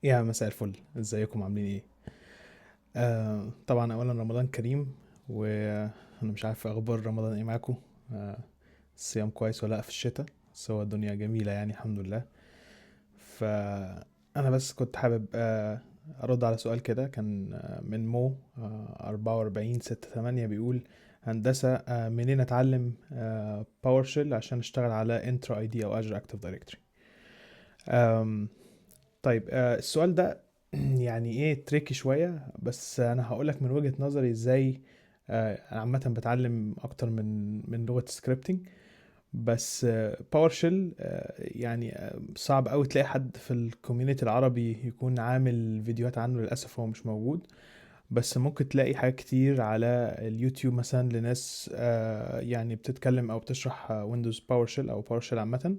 يا مساء الفل، ازيكم؟ عاملين ايه؟ طبعا اولا رمضان كريم، وانا مش عارف اخبار رمضان ايه معاكم. آه الصيام كويس ولا لا في الشتاء؟ بس هو الدنيا جميلة يعني، الحمد لله. فانا بس كنت حابب ارد على سؤال كده كان من مو 4468، بيقول: هندسة، منين اتعلم PowerShell عشان اشتغل على Entra ID او Azure Active Directory؟ طيب، السؤال ده يعني ايه، tricky شوية، بس انا هقولك من وجهة نظري ازاي. انا عامة بتعلم اكتر من لغة scripting، بس PowerShell يعني صعب قوي تلاقي حد في ال community العربي يكون عامل فيديوهات عنه، للاسف هو مش موجود. بس ممكن تلاقي حاجات كتير على اليوتيوب مثلا لناس يعني بتتكلم او بتشرح Windows PowerShell او PowerShell عامة.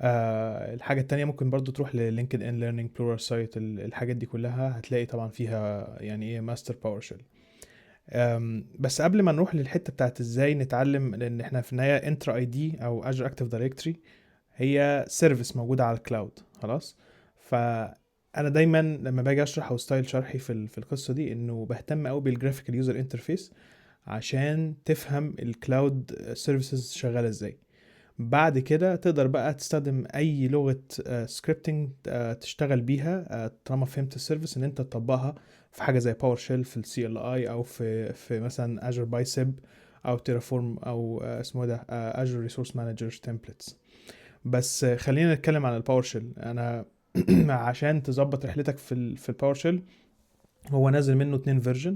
الحاجة التانية ممكن برضو تروح ل LinkedIn Learning، Pluralsight، الحاجات دي كلها هتلاقي طبعا فيها يعني ايه master PowerShell. بس قبل ما نروح للحتة بتاعت ازاي نتعلم، لان احنا في النهاية Entra ID او Azure Active Directory هي service موجودة على ال cloud، خلاص. فانا دايما لما باجي اشرح او style شرحي في القصة دي انه بهتم قوي بال graphical user interface عشان تفهم ال cloud services شغالة ازاي. بعد كده تقدر بقى تستخدم اي لغة scripting تشتغل بيها، طالما فهمت ال service ان انت تطبقها في حاجة زي PowerShell في ال CLI، او في مثلا Azure Bicep او Terraform او اسمه ده Azure Resource Manager templates. بس خلينا نتكلم عن ال PowerShell. انا عشان تظبط رحلتك في ال PowerShell، هو نازل منه اتنين version،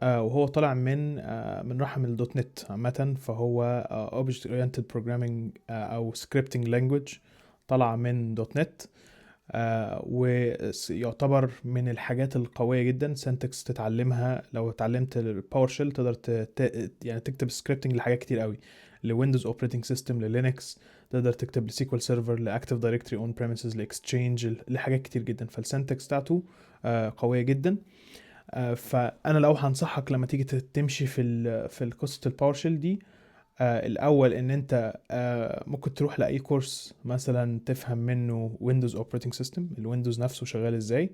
وهو طالع من رحم ال .NET عامة، فهو object oriented programming او scripting language طالع من .NET، ويعتبر من الحاجات القوية جدا syntax تتعلمها. لو اتعلمت ال PowerShell تقدر يعني تكتب scripting لحاجات كتير قوي، ل Windows operating system، ل Linux، تقدر تكتب ل SQL Server، ل Active Directory on-premises، ل Exchange، لحاجات كتير جدا. فال syntax بتاعته قوية جدا. فانا لو هنصحك لما تيجي تمشي في قصة ال PowerShell دي، الاول ان انت ممكن تروح لاي course مثلا تفهم منه Windows operating system، ال Windows نفسه شغال ازاي،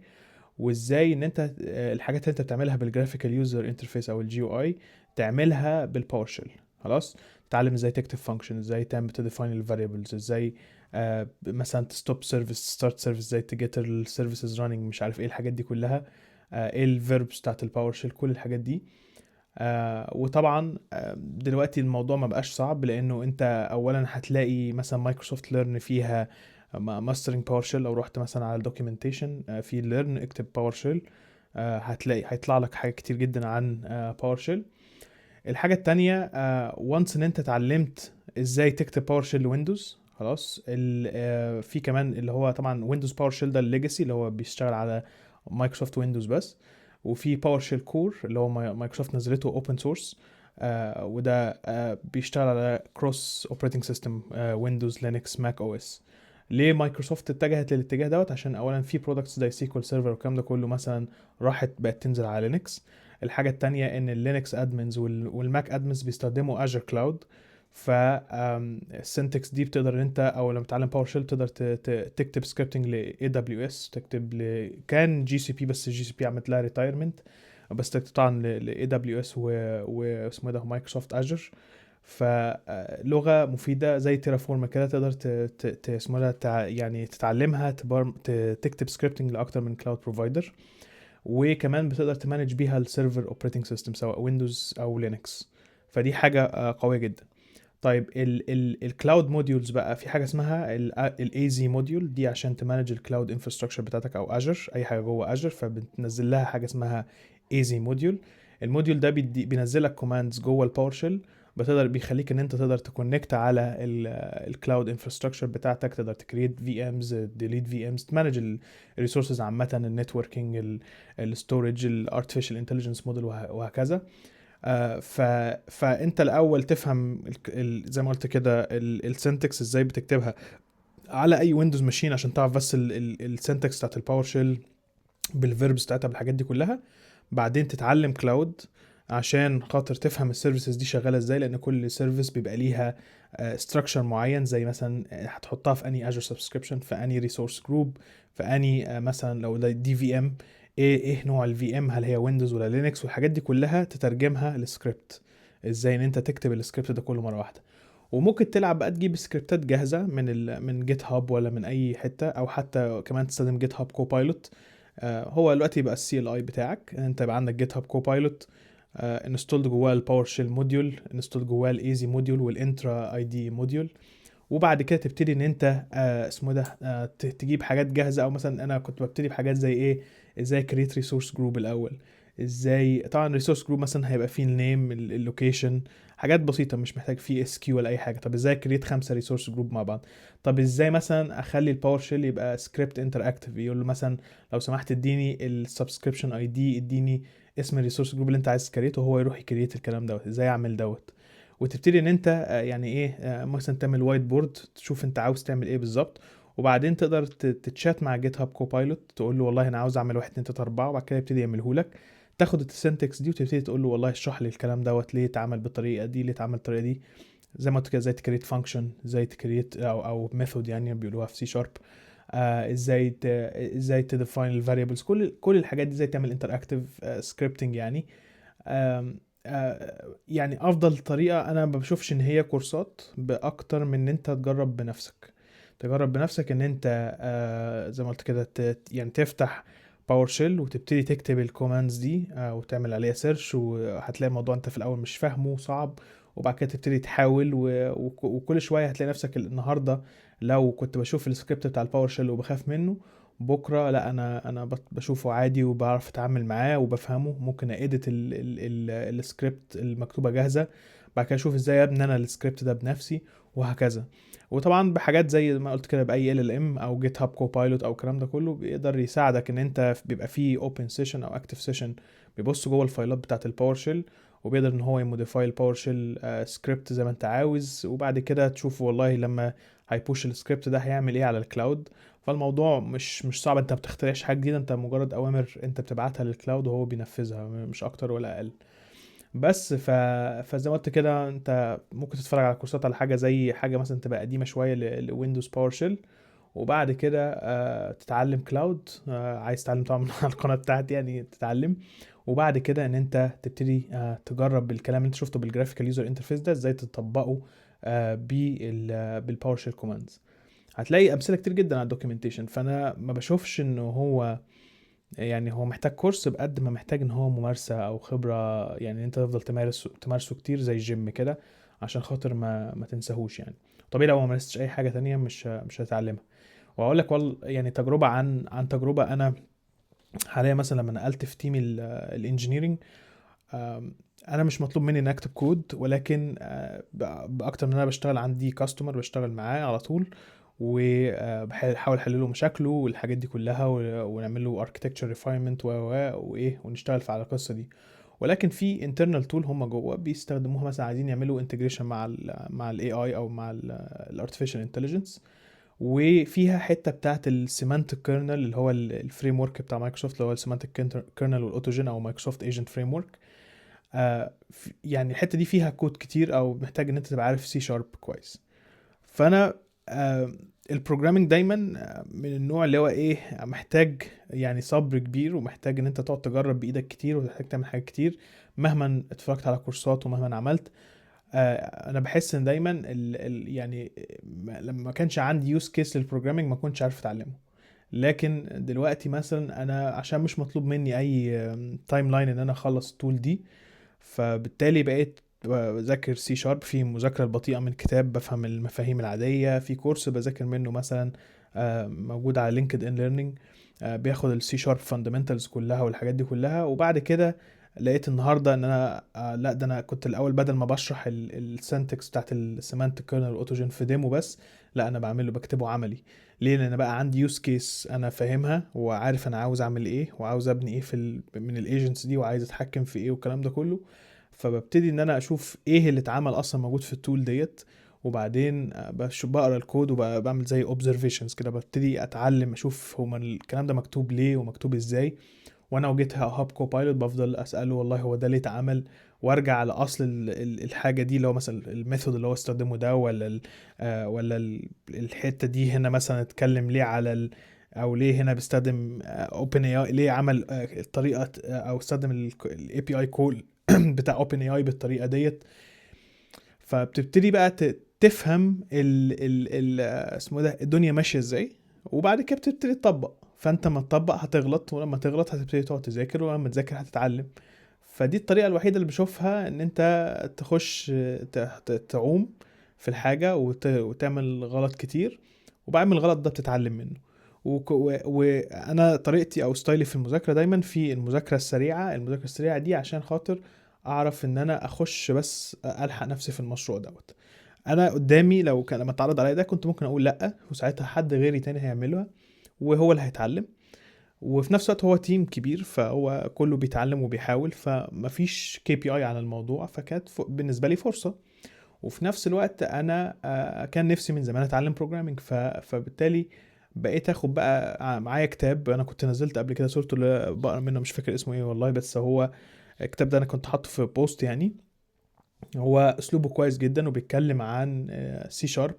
وازاي ان انت الحاجات اللي انت بتعملها بال graphical user interface او ال GUI تعملها بال PowerShell، خلاص. تتعلم ازاي تكتب function، ازاي تعمل ت define ال variables، ازاي مثلا ت stop service، start service، ازاي ت get ال services running، مش عارف ايه الحاجات دي كلها، ايه ال verbs بتاعت ال PowerShell، كل الحاجات دي. وطبعا دلوقتي الموضوع ما بقاش صعب، لانه انت اولا هتلاقي مثلا Microsoft Learn فيها mastering PowerShell. لو رحت مثلا على ال documentation في Learn اكتب PowerShell، هتلاقي هيطلع لك حاجات كتير جدا عن PowerShell. الحاجة التانية، once ان انت اتعلمت ازاي تكتب PowerShell Windows، خلاص، في كمان اللي هو طبعا Windows PowerShell، ده ال legacy اللي هو بيشتغل على Microsoft Windows بس، وفي PowerShell Core اللي هو مايكروسوفت نزلته open source، وده بيشتغل على cross operating system، Windows، Linux، Mac OS. ليه مايكروسوفت اتجهت للاتجاه دوت؟ عشان اولا في products زي SQL Server والكلام ده كله مثلا راحت بقت تنزل على Linux. الحاجة التانية ان ال Linux admins وال Mac admins بيستخدموا Azure cloud، فال syntax دي بتقدر ان انت او لما تتعلم PowerShell تقدر تكتب scripting ل AWS، تكتب ل كان GCP، بس GCP عملت لها retirement، بس تكتب طبعا ل AWS واسمه ده Microsoft Azure. فلغه مفيدة زي Terraform كده، تقدر اسمه ده يعني تتعلمها، تكتب scripting لاكتر من cloud provider، وكمان بتقدر ت manage بيها ال server operating system سواء Windows او Linux. فدي حاجة قوية جدا. طيب، ال cloud modules بقى، في حاجة اسمها ال AZ module، دي عشان ت manage ال cloud infrastructure بتاعتك او Azure، اي حاجة جوه Azure، فبتنزل لها حاجة اسمها AZ module. ال module ده بينزل لك commands جوه ال PowerShell، بتقدر بيخليك ان انت تقدر ت connect على ال cloud infrastructure بتاعتك، تقدر ت create VMs، delete VMs، ت manage ال resources عامه، ال networking، ال storage، ال artificial intelligence model، وهكذا. فانت الاول تفهم زي ما قلت كده ال syntax ازاي بتكتبها على اي Windows machine، عشان تعرف بس ال syntax بتاعت ال PowerShell بال verbs بتاعتها، بالحاجات دي كلها. بعدين تتعلم cloud. عشان خاطر تفهم ال services دي شغالة ازاي، لان كل service بيبقى ليها structure معين، زي مثلا هتحطها في اني Azure subscription، في اني resource group، في اني مثلا لو ده دي VM، ايه نوع ال VM، هل هي Windows ولا Linux، والحاجات دي كلها تترجمها لسكريبت. ازاي ان انت تكتب السكريبت ده كله مرة واحده. وممكن تلعب بقى تجيب سكريبتات جاهزة من GitHub ولا من اي حته، او حتى كمان تستخدم GitHub Copilot. هو دلوقتي بقى ال CLI بتاعك، ان انت يبقى عندك GitHub Copilot installed جواه ال PowerShell module، installed جواه ال az module وال Entra ID module. وبعد كده تبتدي ان انت اسمه ده تجيب حاجات جاهزه. او مثلا انا كنت ببتدي بحاجات زي ايه، ازاي create resource group الاول، ازاي طبعا resource group مثلا هيبقى فيه ال name، ال location، حاجات بسيطة مش محتاج فيه SQ ولا اي حاجه. طب ازاي create 5 resource group مع بعض؟ طب ازاي مثلا اخلي ال PowerShell يبقى script interactive، يقول له مثلا لو سمحت اديني ال subscription ID، اديني اسم ال resource group اللي انت عايز ت create ه، وهو يروح ي create الكلام دوت. ازاي اعمل دوت؟ وتبتدي ان انت يعني ايه مثلا تعمل whiteboard، تشوف انت عاوز تعمل ايه بالظبط، وبعدين تقدر تتشات مع GitHub Copilot، تقول له والله انا عاوز اعمل 1 2 3 4، وبعد كده يبتدي يعمله لك. تاخد ال syntax دي وتبتدي تقول له والله اشرح لي الكلام دوت ليه اتعمل بالطريقة دي، ليه اتعمل بالطريقة دي. زي ما قلت كده، ازاي ت create function، ازاي ت create او method يعني بيقولوها في C sharp، ازاي ت define ال variables، كل الحاجات دي، ازاي تعمل interactive scripting يعني. آم، يعني افضل طريقه انا ما بشوفش ان هي كورسات باكتر من ان انت تجرب بنفسك. تجرب بنفسك ان انت زي ما قلت كده يعني تفتح PowerShell وتبتدي تكتب ال commands دي وتعمل عليها search، وهتلاقي الموضوع انت في الاول مش فاهمه، صعب، وبعد كده تبتدي تحاول وكل شوية هتلاقي نفسك النهارده لو كنت بشوف السكريبت بتاع ال PowerShell وبخاف منه، بكره لا، انا بشوفه عادي وبعرف اتعامل معاه وبفهمه، ممكن edit ال script المكتوبة جاهزه، بعد كده اشوف ازاي ابني انا السكريبت ده بنفسي، وهكذا. وطبعا بحاجات زي ما قلت كده، باي LLM او GitHub Copilot او الكلام ده كله بيقدر يساعدك ان انت بيبقى فيه open session او active session، بيبص جوه الفايلات بتاعت ال PowerShell، وبيقدر ان هو ي modify ال PowerShell script زي ما انت عاوز، وبعد كده تشوف والله لما هي push ال script ده هيعمل ايه على ال cloud. فالموضوع مش صعب، انت ما بتخترعش حاجة جديده، انت مجرد اوامر انت بتبعتها لل cloud وهو بينفذها، مش اكتر ولا اقل. بس فزي ما قلت كده، انت ممكن تتفرج على كورسات على حاجة زي حاجة مثلا تبقى قديمة شوية ل Windows PowerShell، وبعد كده تتعلم cloud، عايز تتعلم طبعا من على القناة بتاعتي يعني تتعلم، وبعد كده ان انت تبتدي تجرب الكلام اللي انت شفته بال graphical user interface ده ازاي تطبقه بال PowerShell commands. هتلاقي امثلة كتير جدا على ال documentation. فانا ما بشوفش انه هو يعني هو محتاج كورس بقد ما محتاج ان هو ممارسة او خبرة، يعني انت تفضل تمارسه كتير زي الجيم كده عشان خاطر ما تنساهوش يعني. طبيعي لو ما مارستش اي حاجة تانية مش هتتعلمها. واقول لك يعني تجربة عن تجربة، انا حاليا مثلا لما نقلت في team ال engineering، انا مش مطلوب مني ان اكتب كود، ولكن باكتر من انا بشتغل عندي customer بشتغل معاه على طول، وبحاول احل له مشاكله والحاجات دي كلها، ونعمل له architecture refinement و وايه، ونشتغل في على القصة دي. ولكن في internal tool هم جوه بيستخدموها، مثلا عايزين يعملوا integration مع ال AI او مع ال artificial intelligence، وفيها حتة بتاعت ال Semantic Kernel اللي هو ال framework بتاع مايكروسوفت، اللي هو ال Semantic Kernel وال AutoGen او Microsoft Agent Framework. يعني الحتة دي فيها كود كتير او محتاج ان انت تبقى عارف C sharp كويس. فانا ال programming دايما من النوع اللي هو ايه، محتاج يعني صبر كبير، ومحتاج ان انت تقعد تجرب بايدك كتير، ومحتاج تعمل حاجات كتير مهما اتفرجت على كورسات ومهما عملت. انا بحس ان دايما ال ال يعني لما ما كانش عندي use case لل programming ما كنتش عارف اتعلمه. لكن دلوقتي مثلا انا عشان مش مطلوب مني اي timeline ان انا اخلص ال tool دي، فبالتالي بقيت بذاكر C sharp في المذاكرة البطيئة من كتاب، بفهم المفاهيم العادية في كورس بذاكر منه مثلا موجود على LinkedIn Learning، بياخد ال C sharp fundamentals كلها والحاجات دي كلها. وبعد كده لقيت النهارده ان انا لا، ده انا كنت الاول بدل ما بشرح ال syntax بتاعت ال Semantic Kernel وال AutoGen في demo بس، لا انا بعمله بكتبه عملي. ليه؟ لان بقى عندي use case انا فاهمها وعارف انا عاوز اعمل ايه وعاوز ابني ايه من ال agents دي وعايز اتحكم في ايه والكلام ده كله. فببتدي ان انا اشوف ايه اللي اتعمل اصلا موجود في ال tool ديت، وبعدين بقرا الكود وبعمل زي observations كده، ببتدي اتعلم اشوف هما الكلام ده مكتوب ليه ومكتوب ازاي. وانا و GitHub Copilot بفضل اساله والله هو ده ليه اتعمل، وارجع لاصل الحاجة دي، اللي هو مثلا ال method اللي هو استخدمه ده، ولا ال آه، ولا الحتة دي هنا مثلا اتكلم ليه على ال، او ليه هنا بيستخدم OpenAI، ليه عمل الطريقة او استخدم ال API call بتاع OpenAI بالطريقة ديت. فبتبتدي بقى تفهم ال ال ال اسمه ده الدنيا ماشية ازاي، وبعد كده بتبتدي تطبق. فانت ما تطبق هتغلط، ولما تغلط هتبتدي تقعد تذاكر، ولما تذاكر هتتعلم. فدي الطريقة الوحيدة اللي بشوفها، ان انت تخش تعوم في الحاجة وتعمل غلط كتير، وبعد من الغلط ده بتتعلم منه. وانا طريقتي او style ي في المذاكرة دايما في المذاكرة السريعة. المذاكرة السريعة دي عشان خاطر اعرف ان انا اخش بس الحق نفسي في المشروع دوت. انا قدامي لو كان لما اتعرض عليا ده كنت ممكن اقول لا، وساعتها حد غيري تاني هيعملها وهو اللي هيتعلم، وفي نفس الوقت هو team كبير فهو كله بيتعلم وبيحاول، فمفيش KPI على الموضوع، فكانت بالنسبة لي فرصة. وفي نفس الوقت انا كان نفسي من زمان اتعلم programming، فبالتالي بقيت اخد بقى معايا كتاب انا كنت نزلت قبل كده صورته اللي بقرا منه، مش فاكر اسمه ايه والله، بس هو الكتاب ده انا كنت حاطه في post يعني. هو اسلوبه كويس جدا وبيتكلم عن سي شارب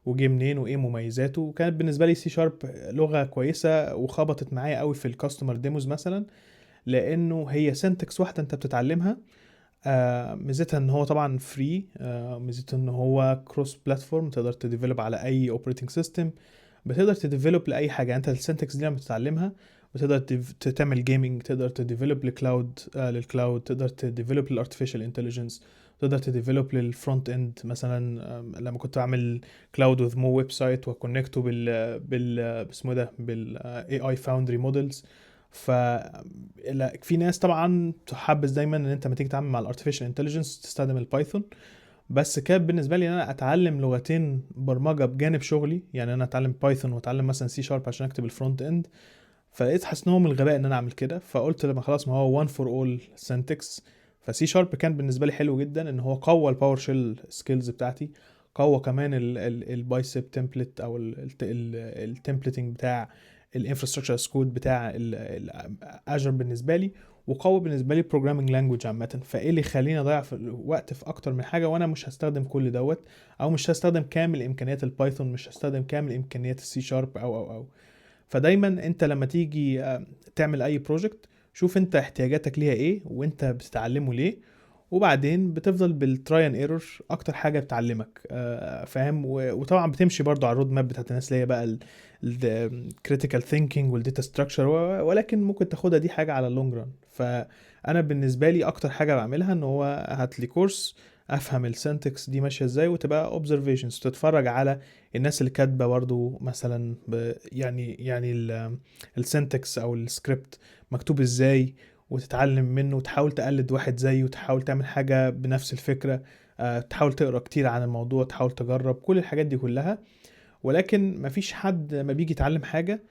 وجه منين وايه مميزاته. وكانت بالنسبة لي سي شارب لغة كويسة وخبطت معايا قوي في ال customer demos مثلا، لانه هي syntax واحدة انت بتتعلمها. ميزتها ان هو طبعا free، ميزته ان هو cross platform، تقدر ت develop على اي operating system، بتقدر ت develop لاي حاجة. انت ال syntax دي لما تتعلمها بتقدر تعمل gaming، تقدر ت develop ل cloud، لل cloud، تقدر ت develop لل artificial intelligence، تقدر ت develop لل front end مثلا. لما كنت بعمل Claude with Mo website وا connect ه بال اسمه ده بال AI Foundry models. ف لا، في ناس طبعا تحبذ دايما ان انت لما تيجي تتعامل مع ال artificial intelligence تستخدم ال Python، بس كان بالنسبة لي ان انا اتعلم لغتين برمجة بجانب شغلي، يعني انا اتعلم Python واتعلم مثلا سي شارب عشان اكتب ال front end، فلقيت حاسس ان هو من الغباء ان انا اعمل كده. فقلت لما خلاص ما هو one for all syntax. فسي شارب كان بالنسبة لي حلو جدا ان هو قوى ال PowerShell skills بتاعتي، قوى كمان ال Bicep template او ال templating بتاع ال infrastructure as code بتاع ال Azure بالنسبة لي، وقوي بالنسبة لي programming language عامة. فايه اللي يخليني اضيع في الوقت في اكتر من حاجة وانا مش هستخدم كل دوت، او مش هستخدم كامل امكانيات ال Python، مش هستخدم كامل امكانيات السي شارب او. فدايما انت لما تيجي تعمل اي project شوف انت احتياجاتك ليها ايه وانت بتتعلمه ليه، وبعدين بتفضل بال try and error اكتر حاجة بتعلمك، فاهم؟ وطبعا بتمشي برضو على ال road map بتاعت الناس اللي هي بقى ال critical thinking وال data structure، ولكن ممكن تاخدها دي حاجة على ال long run. فانا بالنسبة لي اكتر حاجة بعملها ان هو هات لي course افهم ال syntax دي ماشية ازاي، وتبقى observations، تتفرج على الناس اللي كاتبه برضو مثلا يعني ال syntax او السكريبت مكتوب ازاي، وتتعلم منه وتحاول تقلد واحد زيه وتحاول تعمل حاجة بنفس الفكرة، تحاول تقرأ كتير عن الموضوع، تحاول تجرب كل الحاجات دي كلها. ولكن مفيش حد ما بيجي يتعلم حاجة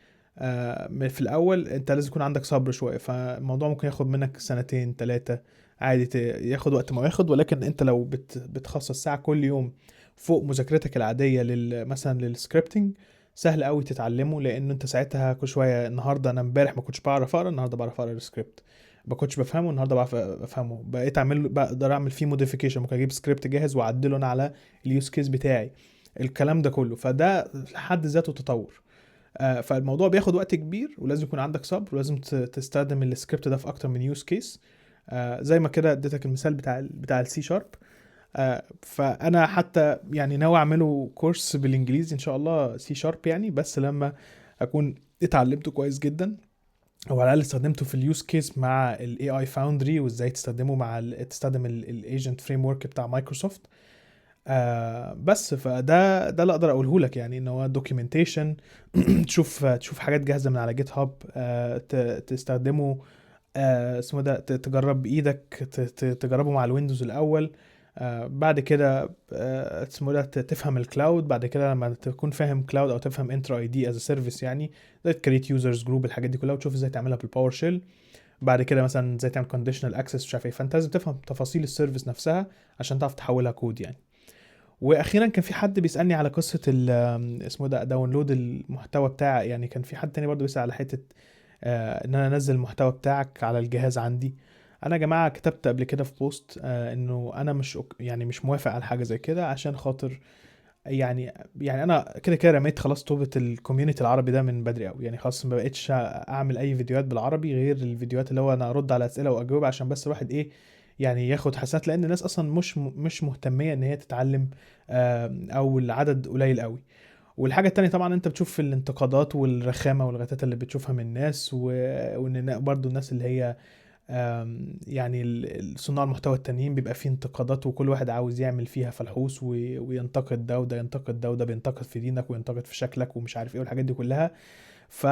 في الأول انت لازم يكون عندك صبر شوية، فالموضوع ممكن ياخد منك سنتين تلاتة عادي، ياخد وقت ما ياخد. ولكن انت لو بتخصص ساعة كل يوم فوق مذاكرتك العادية مثلا لل scripting، سهل قوي تتعلمه، لان انت ساعتها كل شوية، النهارده انا امبارح ما كنتش بعرف اقرا، النهارده بعرف اقرا السكريبت، ما كنتش بفهمه النهارده بعرف افهمه، بقيت اعمل بقدر اعمل فيه modification، ممكن اجيب سكريبت جاهز واعدله انا على ال use case بتاعي، الكلام ده كله. فده في حد ذاته تطور. فالموضوع بياخد وقت كبير، ولازم يكون عندك صبر، ولازم تستخدم السكريبت ده في اكتر من use case، زي ما كده اديتك المثال بتاع السي شارب. فانا حتى يعني ناوي اعمله course بالانجليزي ان شاء الله سي شارب يعني، بس لما اكون اتعلمته كويس جدا، او على الاقل استخدمته في ال use case مع ال AI Foundry، وازاي تستخدمه مع تستخدم ال agent framework بتاع مايكروسوفت. بس فده ده اللي اقدر اقوله لك، يعني ان هو documentation، تشوف حاجات جاهزة من على GitHub، تستخدمه، اسمه ده تجرب بايدك، تجربه مع ال Windows الاول، بعد كده اسمه ده تفهم ال cloud، بعد كده لما تكون فاهم cloud او تفهم Entra ID as a service، يعني ازاي ت create users group، الحاجات دي كلها، وتشوف ازاي تعملها بال PowerShell، بعد كده مثلا ازاي تعمل conditional access مش عارف ايه. فانت لازم تفهم تفاصيل ال service نفسها عشان تعرف تحولها كود يعني. واخيرا كان في حد بيسالني على قصة اسمه ده download المحتوى بتاع، يعني كان في حد تاني برضه بيسال على حتة ان انا انزل المحتوى بتاعك على الجهاز عندي. انا يا جماعة كتبت قبل كده في post انه انا مش يعني مش موافق على حاجة زي كده، عشان خاطر يعني انا كده كده رميت خلاص طوبة ال community العربي ده من بدري قوي، يعني خلاص ما بقتش اعمل اي فيديوهات بالعربي غير الفيديوهات اللي هو انا ارد على اسئلة واجاوب، عشان بس الواحد ايه يعني ياخد حسنات، لان الناس اصلا مش مهتميه ان هي تتعلم، او العدد قليل قوي. والحاجة التانية طبعا انت بتشوف الانتقادات والرخامه والغتات اللي بتشوفها من الناس، وان برضو الناس اللي هي يعني صناع المحتوى التانيين بيبقى فيه انتقادات، وكل واحد عاوز يعمل فيها فلحوص وينتقد ده وده ينتقد ده وده بينتقد في دينك وينتقد في شكلك ومش عارف ايه والحاجات دي كلها. ف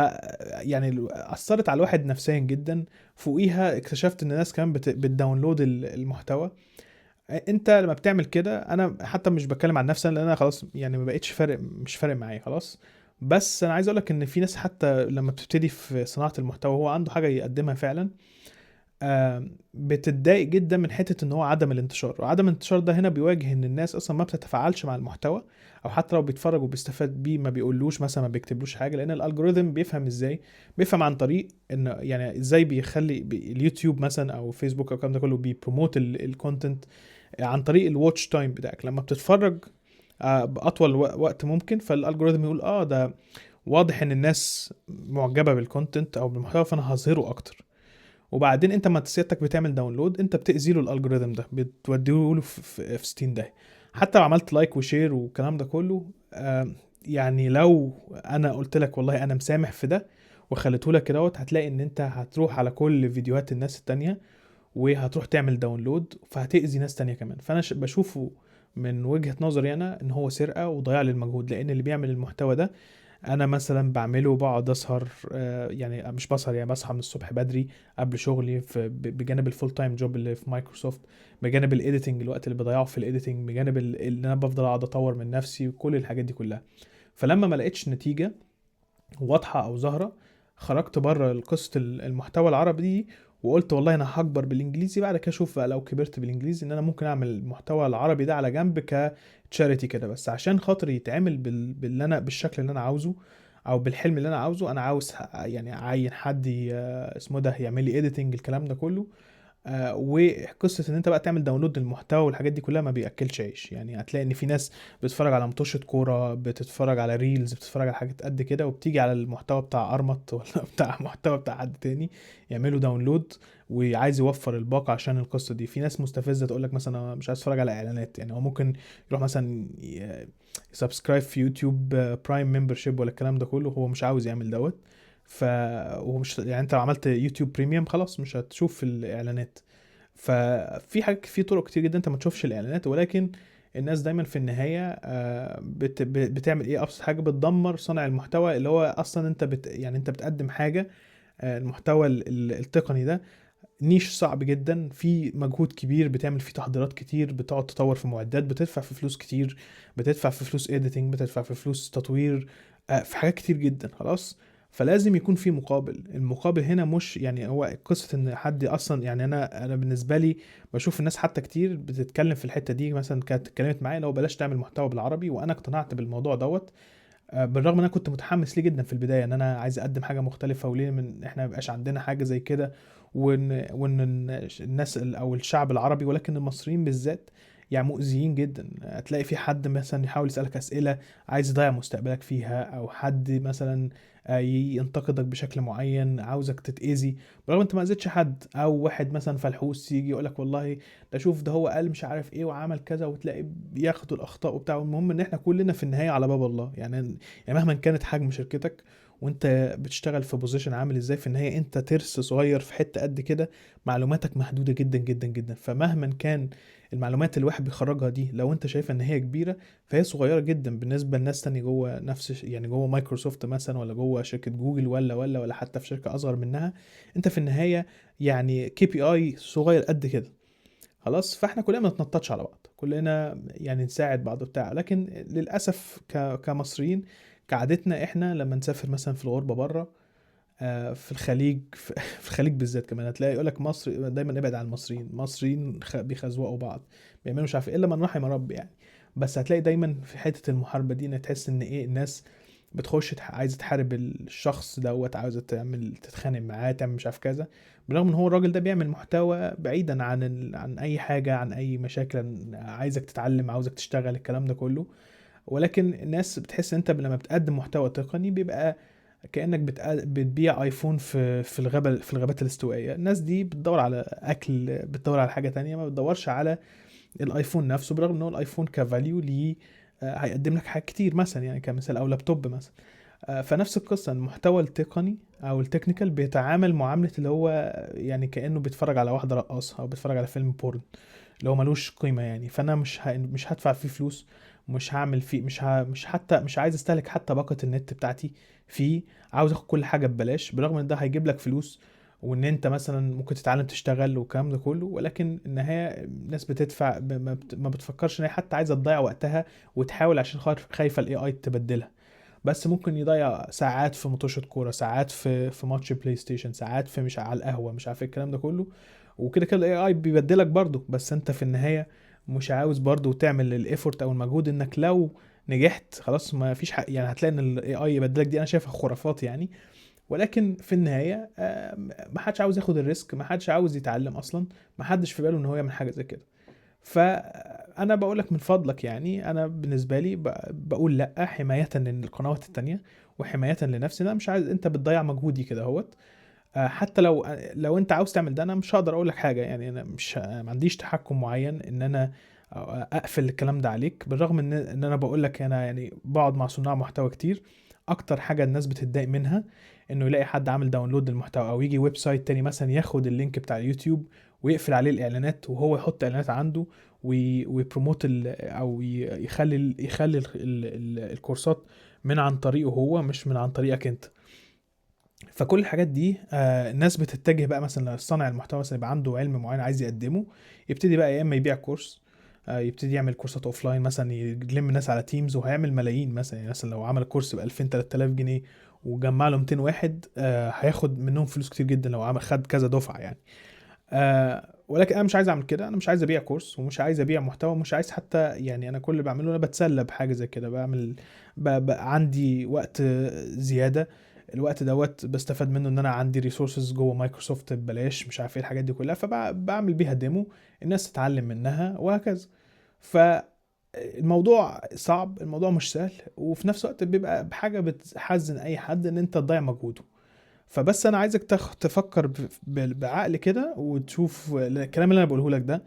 يعني اثرت على الواحد نفسيا جدا. فوقيها اكتشفت ان الناس كمان بت download المحتوى. انت لما بتعمل كده، انا حتى مش بتكلم عن نفسي لان انا خلاص يعني ما بقتش فارق، مش فارق معايا خلاص، بس انا عايز اقولك ان في ناس حتى لما بتبتدي في صناعة المحتوى هو عنده حاجة يقدمها فعلا، بتتضايق جدا من حتة ان هو عدم الانتشار. وعدم الانتشار ده هنا بيواجه ان الناس اصلا ما بتتفاعلش مع المحتوى، او حتى لو بيتفرج وبيستفاد بيه ما بيقولوش مثلا، ما بيكتبلوش حاجة، لان ال algorithm بيفهم ازاي، بيفهم عن طريق ان يعني ازاي بيخلي اليوتيوب مثلا او فيسبوك او الكلام ده كله بي promote ال content عن طريق ال watch time بتاعك. لما بتتفرج باطول وقت ممكن، فال algorithm يقول ده واضح ان الناس معجبه بال content او بالمحتوى، فانا هظهره اكتر. وبعدين انت ما سيادتك بتعمل download، انت بتاذي له ال algorithm ده، بتوديه له في 60 ده. حتى لو عملت like و share والكلام ده كله، يعني لو انا قلت لك والله انا مسامح في ده وخليته لك كدهوت، هتلاقي ان انت هتروح على كل فيديوهات الناس التانية وهتروح تعمل download، فهتأذي ناس تانية كمان. فانا بشوفه من وجهة نظري انا ان هو سرقة وضياع للمجهود، لان اللي بيعمل المحتوى ده انا مثلا بعمله، بقعد اسهر، يعني مش بسهر، يعني بصحى من الصبح بدري قبل شغلي، بجانب ال full time job اللي في مايكروسوفت، بجانب ال editing، الوقت اللي بضيعه في ال editing، بجانب اللي انا بفضل اقعد اطور من نفسي وكل الحاجات دي كلها. فلما ما لقيتش نتيجة واضحة او ظاهرة، خرجت بره قصة المحتوى العربي دي، وقلت والله انا هكبر بالانجليزي، بعد كده اشوف بقى لو كبرت بالانجليزي ان انا ممكن اعمل المحتوى العربي ده على جنب ك charity كده، بس عشان خاطر يتعمل باللي انا، بالشكل اللي انا عاوزه او بالحلم اللي انا عاوزه. انا عاوز يعني اعين حد اسمه ده يعمل لي editing الكلام ده كله. وقصة ان انت بقى تعمل download للمحتوى والحاجات دي كلها ما بياكلش عيش. يعني هتلاقي ان في ناس بتتفرج على مطوشه كورة، بتتفرج على reels، بتتفرج على حاجات قد كده، وبتيجي على المحتوى بتاع ارمط ولا بتاع محتوى بتاع حد تاني يعملوا download وعايز يوفر الباقه عشان القصة دي. في ناس مستفزة تقول لك مثلا انا مش عايز اتفرج على اعلانات، يعني هو ممكن يروح مثلا ي subscribe في يوتيوب Prime membership ولا الكلام ده كله، هو مش عاوز يعمل دوت. ف ومش يعني انت لو عملت يوتيوب Premium خلاص مش هتشوف الاعلانات. ففي حاجات، في طرق كتير جدا انت ما تشوفش الاعلانات، ولكن الناس دايما في النهاية بتعمل ايه؟ ابسط حاجة بتدمر صانع المحتوى اللي هو اصلا انت يعني انت بتقدم حاجة، المحتوى التقني ده niche صعب جدا، في مجهود كبير، بتعمل فيه تحضيرات كتير، بتقعد تطور في معدات، بتدفع في فلوس كتير، بتدفع في فلوس editing، بتدفع في فلوس تطوير، في حاجات كتير جدا خلاص. فلازم يكون في مقابل. المقابل هنا مش يعني هو قصة ان حد اصلا، يعني انا بالنسبة لي بشوف الناس حتى كتير بتتكلم في الحتة دي، مثلا كانت اتكلمت معايا لو بلاش تعمل محتوى بالعربي، وانا اقتنعت بالموضوع دوت، بالرغم ان انا كنت متحمس ليه جدا في البداية، ان انا عايز اقدم حاجة مختلفة، وليه من احنا ما يبقاش عندنا حاجة زي كده، وان الناس او الشعب العربي، ولكن المصريين بالذات يعني مؤذيين جدا. هتلاقي في حد مثلا يحاول يسألك أسئلة عايز يضيع مستقبلك فيها، أو حد مثلا ينتقدك بشكل معين عاوزك تتأذي برغم انت ما اذيتش حد، او واحد مثلا فلحوس يجي يقولك والله ده شوف ده هو قال مش عارف ايه وعمل كذا، وتلاقي بياخدوا الاخطاء وبتاع. المهم ان احنا كلنا في النهاية على باب الله، يعني مهما كانت حجم شركتك وانت بتشتغل في position عامل ازاي، في النهاية انت ترس صغير في حتة قد كده، معلوماتك محدودة جدا جدا جدا. فمهما كان المعلومات اللي الواحد بيخرجها دي، لو انت شايفها ان هي كبيرة فهي صغيرة جدا بالنسبة لناس تانية جوه نفس يعني جوه مايكروسوفت مثلا، ولا جوه شركة جوجل، ولا ولا ولا حتى في شركة اصغر منها. انت في النهاية يعني KPI صغير قد كده خلاص. فاحنا كلنا ما نتنططش على بعض، كلنا يعني نساعد بعض وبتاع. لكن للاسف كمصريين كعادتنا احنا لما نسافر مثلا في الغربة بره، في الخليج، في الخليج بالذات كمان، هتلاقي يقولك مصر دايما ابعد عن المصريين، المصريين بيخزوقوا بعض، بيعملوا مش عارف ايه، الا من رحم ربي يعني. بس هتلاقي دايما في حتة المحاربة دي، ان تحس ان ايه، الناس بتخش عايزه تحارب الشخص دوت، عاوزه تعمل تتخانق معاه، تعمل مش عارف كذا، بالرغم ان هو الراجل ده بيعمل محتوى بعيدا عن اي حاجه، عن اي مشاكل، عايزك تتعلم، عاوزك تشتغل، الكلام ده كله. ولكن الناس بتحس ان انت لما بتقدم محتوى تقني بيبقى كانك بتبيع ايفون في الغابة، في الغابات الاستوائيه. الناس دي بتدور على اكل، بتدور على حاجة تانية، ما بتدورش على الايفون نفسه، برغم ان هو الايفون ك value ليه هيقدم لك حاجات كتير مثلا، يعني كمثال، او لابتوب مثلا. فنفس القصة، المحتوى التقني او ال technical بيتعامل معاملة اللي هو يعني كانه بيتفرج على واحدة رقاصه او بيتفرج على فيلم porn، اللي هو ملوش قيمة يعني. فانا مش هدفع فيه فلوس، مش هعمل فيه، مش حتى مش عايز استهلك حتى باقه النت بتاعتي فيه، عاوز اخد كل حاجة ببلاش، بالرغم ان ده هيجيب لك فلوس وان انت مثلا ممكن تتعلم تشتغل والكلام ده كله. ولكن النهاية الناس بتدفع، ما بتفكرش ان هي حتى عايزه تضيع وقتها وتحاول، عشان خايفة ال AI تبدلها. بس ممكن يضيع ساعات في ماتشات كوره، ساعات في ماتش بلاي ستيشن، ساعات في مش على القهوة، مش عارف ايه الكلام ده كله. وكده كده ال AI بيبدلك برضه، بس انت في النهاية مش عاوز برضه تعمل ال effort او المجهود، انك لو نجحت خلاص ما فيش حق، يعني هتلاقي ان ال AI يبدلك. دي انا شايفها خرافات يعني. ولكن في النهاية ما حدش عاوز ياخد ال risk، ما حدش عاوز يتعلم اصلا، ما حدش في باله ان هو يعمل حاجة زي كده. فانا بقول لك من فضلك يعني، انا بالنسبة لي بقول لا، حماية للقنوات التانية وحماية لنفسي. انا مش عايز انت بتضيع مجهودي كده اهوت. حتى لو انت عاوز تعمل ده انا مش هقدر اقول لك حاجة يعني، انا مش ما عنديش تحكم معين ان انا اقفل الكلام ده عليك، بالرغم ان انا بقول لك انا يعني بقعد مع صناع محتوى كتير. اكتر حاجة الناس بتتضايق منها انه يلاقي حد عامل download للمحتوى، او يجي website تاني مثلا ياخد ال link بتاع اليوتيوب ويقفل عليه الاعلانات وهو يحط اعلانات عنده وي promote او يخلي الكورسات من عن طريقه هو، مش من عن طريقك انت. فكل الحاجات دي الناس بتتجه بقى مثلا لصانع المحتوى مثلا يبقى عنده علم معين عايز يقدمه، يبتدي بقى يا اما يبيع كورس، يبتدي يعمل كورسات offline مثلا، يلم الناس على Teams وهيعمل ملايين مثلا. يعني مثلا لو عمل كورس ب 2000 3000 جنيه وجمع له 200 واحد، هياخد منهم فلوس كتير جدا لو عمل خد كذا دفعه يعني. ولكن انا مش عايز اعمل كده، انا مش عايز ابيع كورس ومش عايز ابيع محتوى ومش عايز حتى يعني، انا كل اللي بعمله انا بتسلى بحاجة زي كده، بعمل عندي وقت زيادة، الوقت دوت بستفاد منه ان انا عندي resources جوه مايكروسوفت ببلاش، مش عارف ايه الحاجات دي كلها، فبعمل بيها demo الناس تتعلم منها وهكذا. فالموضوع صعب، الموضوع مش سهل، وفي نفس الوقت بيبقى بحاجة بتحزن اي حد ان انت تضيع مجهوده. فبس انا عايزك تفكر بعقل كده وتشوف الكلام اللي انا بقوله لك ده.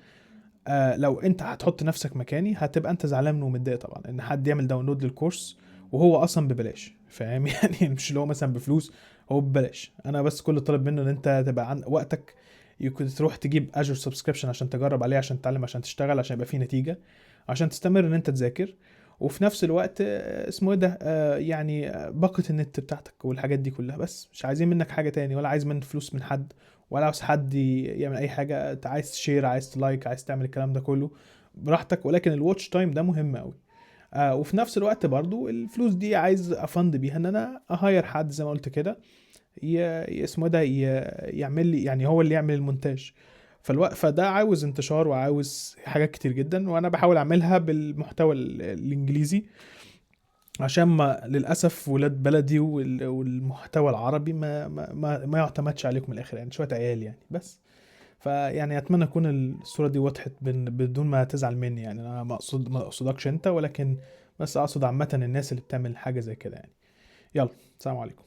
لو انت هتحط نفسك مكاني هتبقى انت زعلان ومتضايق طبعا ان حد يعمل download للكورس وهو اصلا ببلاش، فاهم؟ يعني مش اللي هو مثلا بفلوس، هو ببلاش. انا بس كل طالب منه ان انت تبقى عن وقتك، يكون تروح تجيب Azure subscription عشان تجرب عليه، عشان تتعلم، عشان تشتغل، عشان يبقى فيه نتيجة، عشان تستمر ان انت تذاكر، وفي نفس الوقت اسمه ايه ده، يعني باقة النت بتاعتك والحاجات دي كلها. بس مش عايزين منك حاجة تاني، ولا عايز منك فلوس من حد، ولا عاوز حد يعمل اي حاجة. انت عايز share، عايز ت like، عايز تعمل الكلام ده كله براحتك، ولكن ال watch time ده مهم قوي. وفي نفس الوقت برضو الفلوس دي عايز ا fund بيها ان انا ا hire حد زي ما قلت كده، اسمه ده، يعمل لي، يعني هو اللي يعمل المونتاج. فده عاوز انتشار وعاوز حاجات كتير جدا، وانا بحاول اعملها بالمحتوى الانجليزي عشان ما للاسف ولاد بلدي والمحتوى العربي ما يعتمدش عليكم من الاخر، يعني شوية عيال يعني بس. فيعني اتمنى تكون الصورة دي وضحت بدون ما تزعل مني، يعني انا ما اقصدكش انت، ولكن بس اقصد عامة الناس اللي بتعمل حاجة زي كده يعني. يلا سلام عليكم.